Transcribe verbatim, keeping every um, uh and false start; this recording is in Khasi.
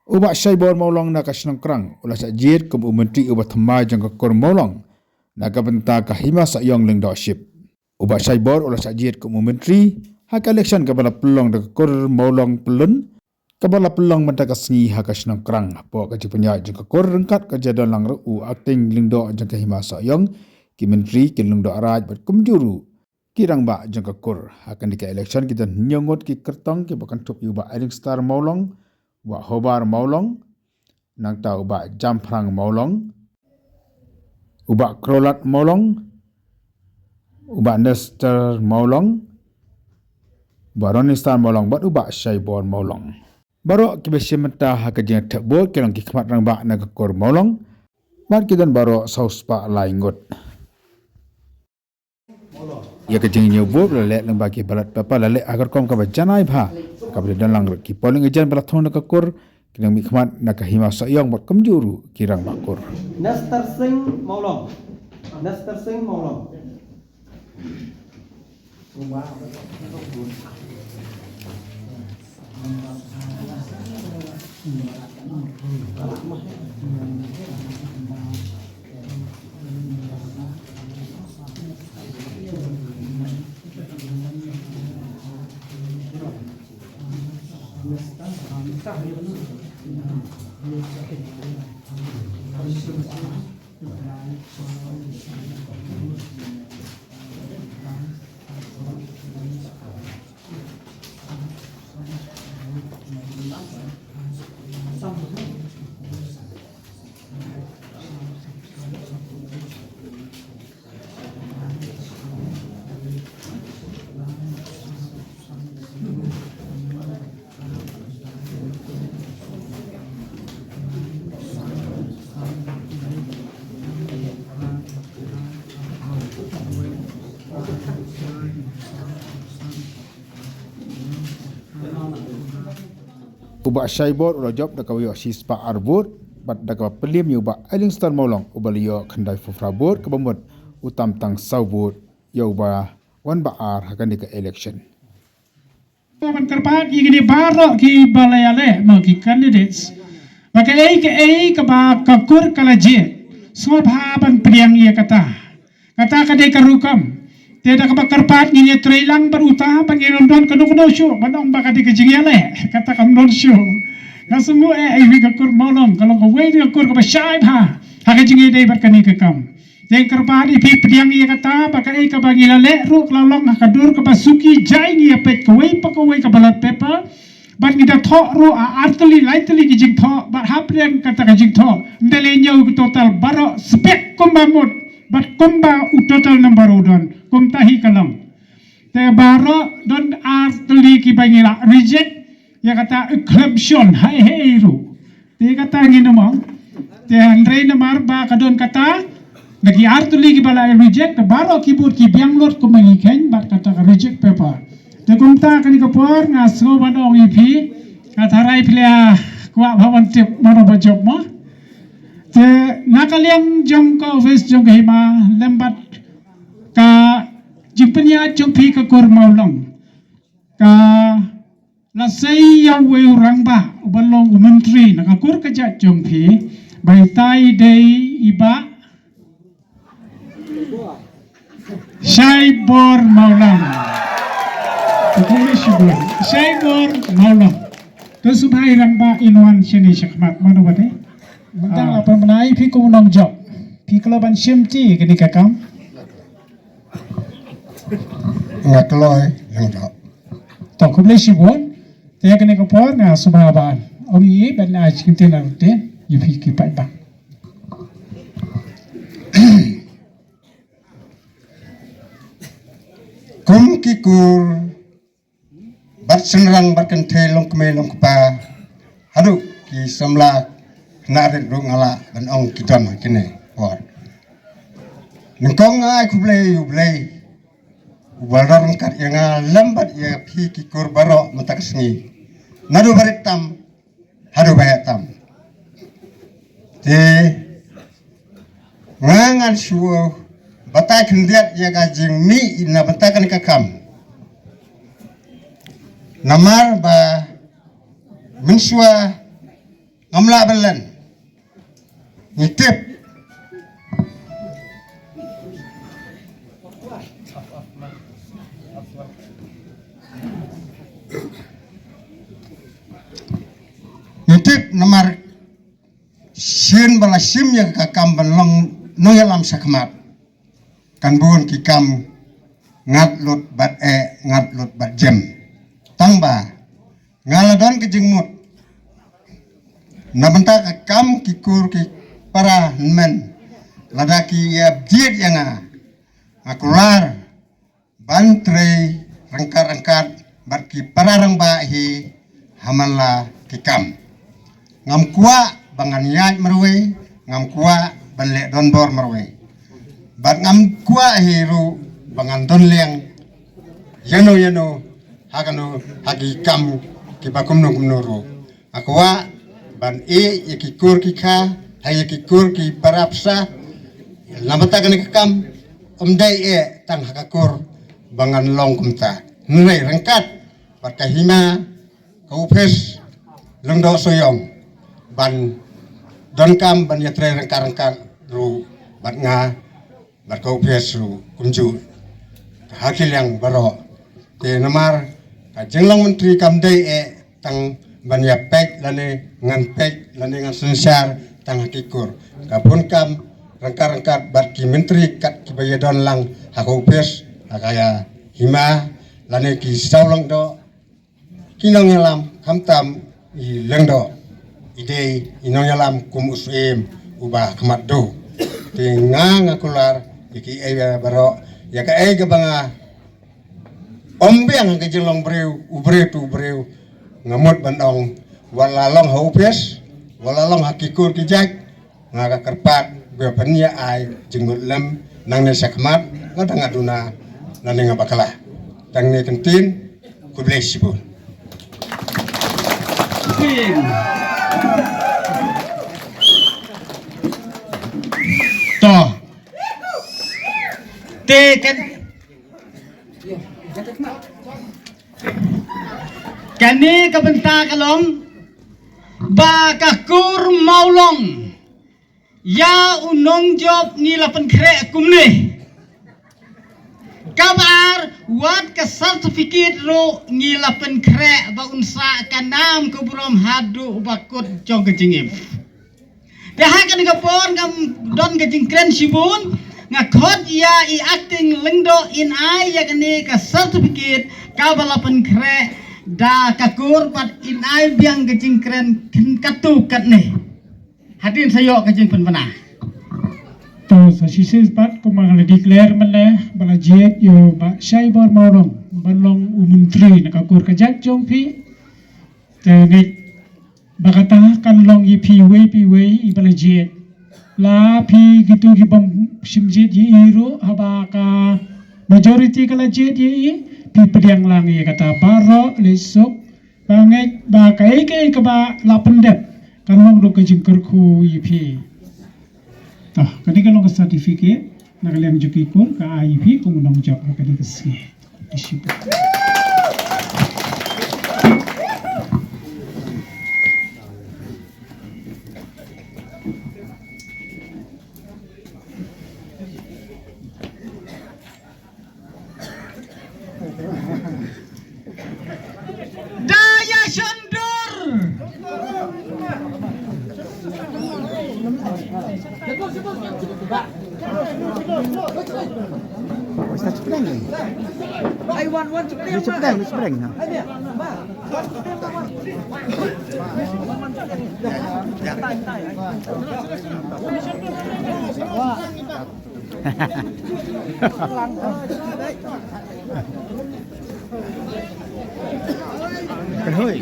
U Bah Shaibor Mawlong na ka shnong Krang u la shah jied kum u Myntri uba thymmai jong ka kur Mawlong na ka bynta ka Hima Sohiong Lyngdoh Ship. U Bah Shaibor u la shah jied kum u Myntri ha ka election kaba la pynlong da ka kur Mawlong Pyllun, kaba la pynlong mynta ka sngi ha ka shnong Krang hapoh ka jingpynïaid jong ka kur, ryngkat ka jingdon lang ruh u Acting Lyngdoh jong ka Hima Sohiong, ki Myntri, ki Lyngdoh Raid bad kumjuh ruh ki rangbah jong ka kur. Ha kane ka election ki don hynñiew ngut ki kyrtong kiba kynthup ïa u Bah Eringstar Mawlong, u Bah Hobar Mawlong, nangta u Bah Jamphrang Mawlong, u Bah Krolat Mawlong, u Bah Nestor Mawlong, u Bah Ronistar Mawlong bad u Bah Shaibor Mawlong. Baroh kiba shim bynta ha ka jingthep vote ki long ki khmat rangbah na ka kur Mawlong bad ki don baroh saw spah lai ngut. Ïa ka jingñiew vote la leh lyngba ki ballot paper, la leh ha ka rukom kaba janai bha, kaba don lang ruh ki polling agent ba la thung na ka kur, ki nongmihkhmat na ka Hima Sohiong bad kumjuh ruh ki rangbah kur. Nestor Singh Mawlong. Nestor Singh Mawlong. U Bah Shaibor u la jop da kaba ïoh shispah ar vote, bad da kaba pynliem ïa u Bah Elingstone Mawlong uba la ïoh khyndaiphew phra vote, kaba mut u tam tang saw vote ïa uba wan ba ar ha kane ka election. Ban kyrpad ïa kine baroh kiba la ïaleh, ma ki candidates, ba kaei kaei kaba ka kur ka la jied, sngewbha ban pdiang ïa kata. Kata ka dei ka rukom. Te da kaba kyrpad ngin ïa trei lang bad uta, ban ngin ym don kano kano shuh ban ong ba ka dei ka jingïaleh. Kata kam don shuh. Nga sngew eh ïa ka kur Mawlong ka long kawei na ka kur kaba shai bha ha ka jingïadei bad kane ka kam. Te kyrpad ïa phi pdiang ïa kata, ba kaei kaba ngi la leh ruh ka la long ha ka dur kaba suki, jai ngi ïa peit kawei pa kawei ka ballot paper. Bad ngi da thoh ruh ha ar tylli lai tylli ki jingthoh, bad hapdeng kata ka jingthoh ynda lei ñiew ka total baroh spek kumba mut bad kumba u total number u don, kumta hi ka long. Te baroh don ar tylli kiba ngi la reject ïa kata exemption, haei haei ruh. Te kata ngin ym ong. Te hynrei namar ba ka don kata, na ki ar tylli kiba la reject, te baroh ki vote ki biang lut kumba ngi kheiñ bad kata ka reject paper. Te kumta kane ka por nga sngew ban ong ïa phi, ka tharai phi la kwah bha ban tip mano ba jop mo. Te na ka liang jong ka office jong ka hima lem bad ka jingpynïaid jong phi ka kur Mawlong, ka la sei ïa uwei u rangbah uba long u myntri na ka kur ka jait jong phi, ba itai dei i Bah Shaibor Mawlong. Te khublei shibun Shaibor Mawlong. To sngewbha i rangbah in wan shane shakhmat, mano ba dei. Mynta la pynbna ïa phi kum u nongjop. Phi kloi ban shim ti kane ka kam? Nga kloi nongjop. To khublei shibun. Te kane ka por nga sngewbha ban ong ïa i ban ai jingkynnoh te ïa phi ki paidbah. Kum ki kur bad shynrang bad kynthei, longkmie longkpa, haduh ki samla khynnah rit ruh nga lah ban ong ki don ha kine por. Nyngkong nga ai khublei ïa U Blei uba la don ryngkat ïa nga lem bad ïa phi ki kur baroh mynta ka sngi, naduh ba rit tam haduh ba heh tam. Te nga ngan shu batai khyndiat ïa ka jingmih na bynta kane ka kam. Namar ba mynshuwa Ngam lah ban len. Ngi tip. Ngi tip namar sien ba la shim ïa ka kam ban long nongïalam shakhmat. Kan bun ki kam ngat lut bad eh, ngat lut bad jem. Tang ba nga la don ka jingmut na bynta ka kam ki kur ki para hynmen, lada ki ïa jied ïa nga, nga kular ban trei ryngkat ryngkat bad ki para rangbah hi ha man la ki kam. Ngam kwah ba ngan ïaid marwei, ngam kwah ban leh donbor marwei. Bad ngam kwah hi ruh ba ngan don liang ïano ïano ha kano ha ki kam kiba kumno kumno ruh. Nga kwah ban ïeh ïa ki kur ki kha, ha ïa ki kur ki para bsa. Namar kata kane ka kam ym dei eh tang ha ka kur ba ngan long kumta. Hynrei ryngkat bad ka hima, ka ophis Lyngdoh Sohiong ban donkam ban ïatrei ryngkat ryngkat ruh bad nga bad ka ophis ruh kumjuh ha ki liang baroh. Te namar ka jinglong myntri kam dei eh tang ban ïa peit lane ngan peit lane ngan synshar tang ha ki kur. Ka bun kam ryngkat ryngkat bad ki myntri kat kiba ïa don lang ha ka ophis, ha ka ïa hima lane ki saw Lyngdoh, ki nongïalam khamtam i Lyngdoh, i dei i nongïalam kum u Syiem uba khmat duh. Te nga nga kular ïa kiei baroh, ïa kaei kaba nga ym biang ha ka jinglong briew, u briew tu u briew, nga mut ban ong wat la long ha ophis, wat la long ha ki kur ki jait, nga ka kyrpad ba pynïa ai jingmut lem nangne shakhmat, lada nga duna nangne nga bakla. Tang ne kyntien, khublei shibun. To. Te kan Kane ka bynta ka long ba ka kur Mawlong ïa u nongjop ngi la pynkhreh kumne. Kaba ar, wat ka certificate ruh ngi la pynkhreh ba un sah ka nam ka burom haduh ba kut jong ka jingim. Te ha kane ka por ngam don ka jingkren shibun, nga khot ïa i acting Lyngdoh in ai ïa kane ka certificate kaba la pynkhreh da ka kur bad in ai biang ka jingkren katto katne. Hadien sa ïoh ka jingpynbna. To sa shisien pat kumba nga la declare mynne ba la jied ïa u Bah Shaibor Mawlong ban long u myntri na ka kur ka jait jong phi. Te ngeit ba kata kan long ïa phi iwei pa iwei iba la jied. La phi kito kibym shim jied ïa i ruh, haba ka majority ka la jied ïa i, phi pdiang lang ïa kata. Baroh leit suk, ba ngeit ba kaei kaei kaba la pyndep kan long ruh ka jingkyrkhu ïa phi. To, kane ka long ka certificate na ka liang jong ki kur, ka ai ïa phi kum u nongjop ha kane ka sngi. Da ïa shon dur. What's that spring? I want one spring. It's a spring, it's a spring now. Hui.